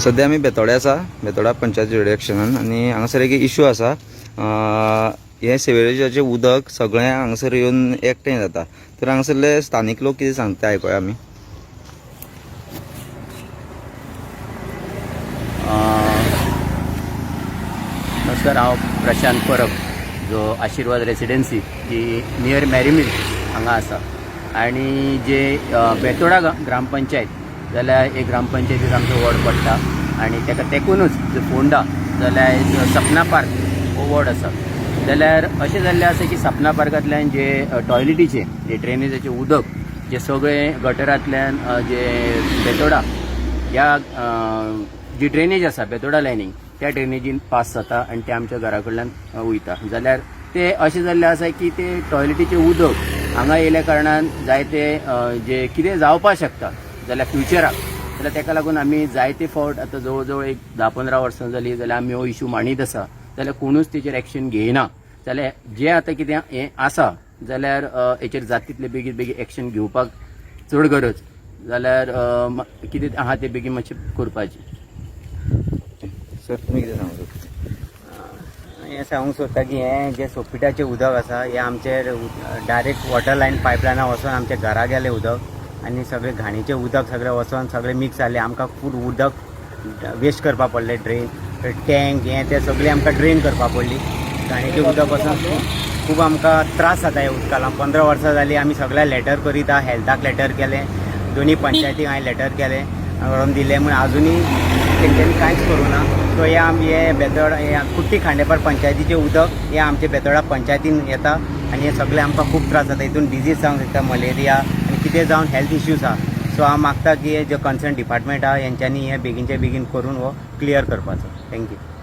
सद्या आमी बेतोड्या आसा, बेतोडा पंचायत जुरिडिक्शनान आनी हांगासर एक इशू आसा. हें सिवरेजाचें उदक सगळें हांगासर येवन एकठांय जाता, तर हांगासरले स्थानीक लोक कितें सांगता ते आयकुया आमी. नमस्कार, हांव प्रशांत परब, जो आशिर्वाद रेसिडेन्सी जी नियर मॅरीमिल हांगा आसा आनी जे बेतोडा ग्रामपंचायत जाल्यार एक ग्रामपंचायतीक आमचो वॉर्ड पडटा आनी ताका तेकूनच जो फोंडा जाल्यार सपना पार्क हो वॉर्ड आसा. जाल्यार अशें जाल्लें आसा की सपना पार्कांतल्यान जे टॉयलेटीचें जे ड्रेनेजाचें उदक जे सगळें गटरांतल्यान जे बेतोडा ह्या जी ड्रेनेज आसा बेतोडा लायनींग, त्या ड्रेनेजीन पास जाता आनी ते आमच्या घरा कडल्यान वयता. जाल्यार ते अशें जाल्लें आसा की ते टॉयलेटीचें उदक हांगा येयल्या कारणान जायते जे कितें जावपाक शकता जाल्यार फ्युचराक, जाल्यार ताका लागून आमी जायते फावट, आतां जवळ जवळ एक 10-15 वर्सां जालीं जाल्यार आमी हो इशू मांडीत आसा, जाल्यार कोणूच तेचेर एक्शन घेयना. जाल्यार जें आतां कितें हें आसा जाल्यार हेचेर जाता तितले बेगीन बेगीन एक्शन घेवपाक चड गरज. जाल्यार कितें आहा तें बेगीन मातशें करपाचें. सर, तुमी कितें सांगू सोदता? हें सांगूंक सोदता की हें जें सोपिटाचें उदक आसा, हें आमचे डायरेक्ट वॉटर लायन पायपलायना वचोन आमच्या घरा गेलें उदक आनी सगळें घाणीचें उदक सगळें वचोन सगळें मिक्स जालें. आमकां खूब उदक वेस्ट करपा पडलें. ड्रेन टँक हें तें सगळें आमकां ड्रेन करपा पडली. घाणीचें उदक वचोन खूब खूब आमकां त्रास जाता ह्या उदका लागून. 15 वर्सां जालीं आमी सगळ्या लेटर करीत आहा. हेल्थाक लेटर केलें, दोनी पंचायतीक हांवें लेटर केलें, व्हरोन दिलें म्हूण आजुनूय तेंच्यांनी कांयच करूं ना. सो हे आमी हे बेतोडा, हे कुट्टी खांडेपार पंचायतीचें उदक हें आमच्या बेतोडा पंचायतीन येता आनी हे सगळे आमकां खूब त्रास जाता. हितून डिजीज जावंक शकता, मलेरिया आनी कितें जावन हेल्थ इश्यूज आहा. सो हांव मागता की हे जे कन्सर्न डिपार्टमेंट आहा, हेंच्यांनी हें बेगीनच्या बेगीन करून हो क्लियर करपाचो. Thank you.